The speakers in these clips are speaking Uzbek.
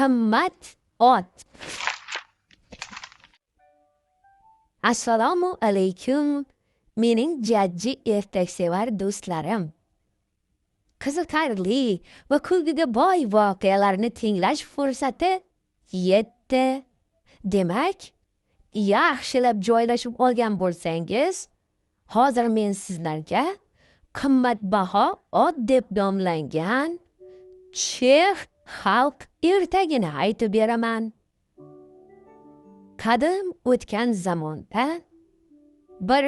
Qimmat ot. Assalomu alaykum, mening jajji ertaksevar do'stlarim. Qiziqarli va kulgiga boy voqealarni tinglash fursati yetdi. Demak, yaxshilab joylashib olgan bo'lsangiz, hozir men sizlarga qimmatbaho ot deb nomlangan chex xalq ertagini aytib beraman. Qadim o'tgan zamonda bir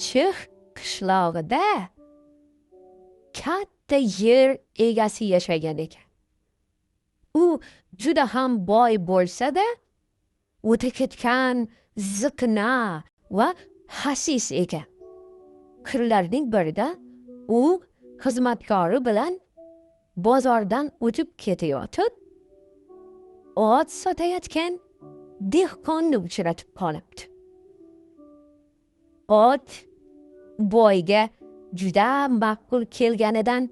chex qishlog'ida katta yer egasi yashagan ekan. U juda ham boy bo'lsa-da, o'ta ketgan, ziqna va xasis ekan. Kunlarning birida u xizmatkori bilan bozordan o'tib ketayotib, ot sotayotgan dehqonni uchratib qolibdi. Ot boyga juda ma'qul kelganidan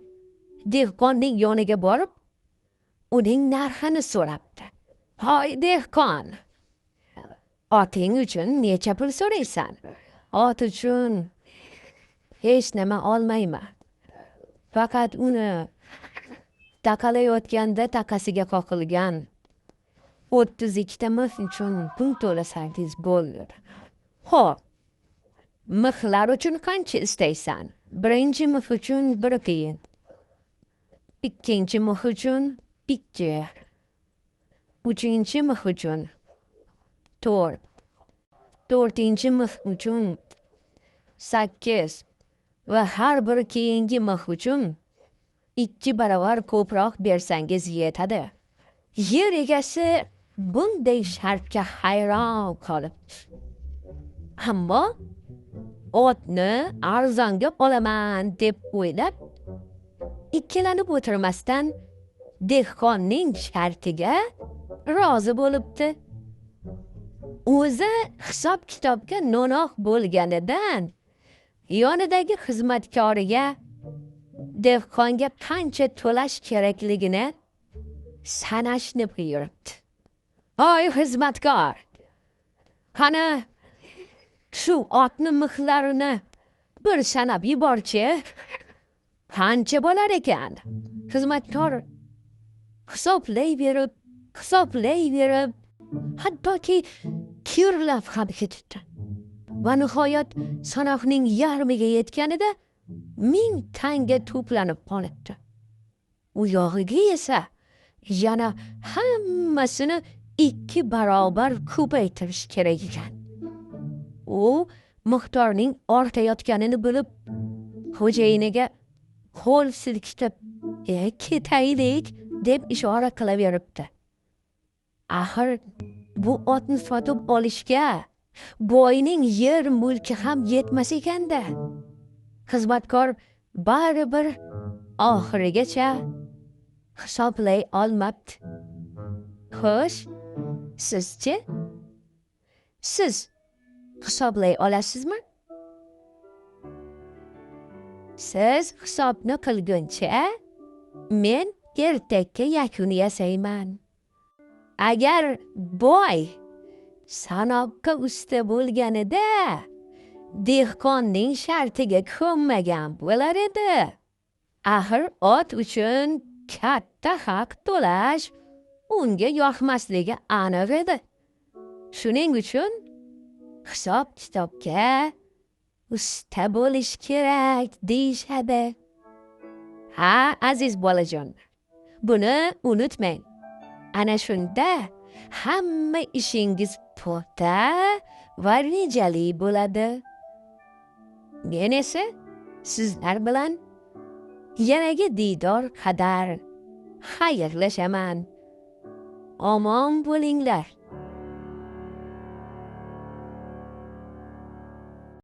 dehqonning yoniga borib, uning narxini so'rabdi. "Hoy dehqon, oting uchun necha pul so'raysan?" "Ot uchun hech nima olmayman. Faqat uni taqalayotganda taqasiga qoqilgan 32 ta mix uchun pul to'lasangiz bo'ldi." "Xo'p, mixlar uchun qancha istaysan?" "Birinchi mix uchun 1 tiyin, ikkinchi mix uchun 2, uchinchi mix uchun 4, to'rtinchi mix uchun 8 va har bir keyingi mix uchun 2 barobar ko'proq bersangiz yetadi." Yer egasi bunday shartga hayron qolib, ammo otni arzonga olaman deb o'ylab, ikkilanib o'tirmasdan dehqonning shartiga rozi bo'libdi. O'zi hisob-kitobga no'noq bo'lganidan yonidagi xizmatkoriga dehqonga qancha to'lash kerakligini sanashni buyuribdi. "Oy xizmatkor, qani shu otni mixlarini bir sanab yuborchi, qancha bo'lar ekan?" Xizmatkor hisoblayverib, hattoki kirlab ham ketibdi. Va nihoyat sanoqning yarmiga yetganida 1000 tanga to'planib qolibdi. U yog'iga esa yana hammasini 2 barobar ko'paytirish kerak ekan. U miqdorning ortayotganini bilib, xo'jayiniga qo'l silkitib, "Ketaylik" deb ishora qilaveribdi. Axir bu otni sotib olishga boyning yer mulki ham yetmas ekanda. Xizmatkor baribir oxirigacha hisoblay olmabdi. Xo'sh, sizchi? Siz hisoblay olasizmi? Siz hisobni qilguncha men ertakka yakun yasayman. Agar boy sanoqqa usta bo'lganida dehqonning shartiga ko'nmagan bo'lar edi. Axir ot uchun katta haq to'lash unga yoqmasligi aniq edi. Shuning uchun hisob-kitobga usta bo'lish kerak deyishadi. Ha, aziz bolajonlar, buni unutmang. Ana shunda hamma ishingiz puxta va rejali bo'ladi. Men esa sizlar bilan yanagi diydor qadar xayrlashaman. Omon bo'linglar.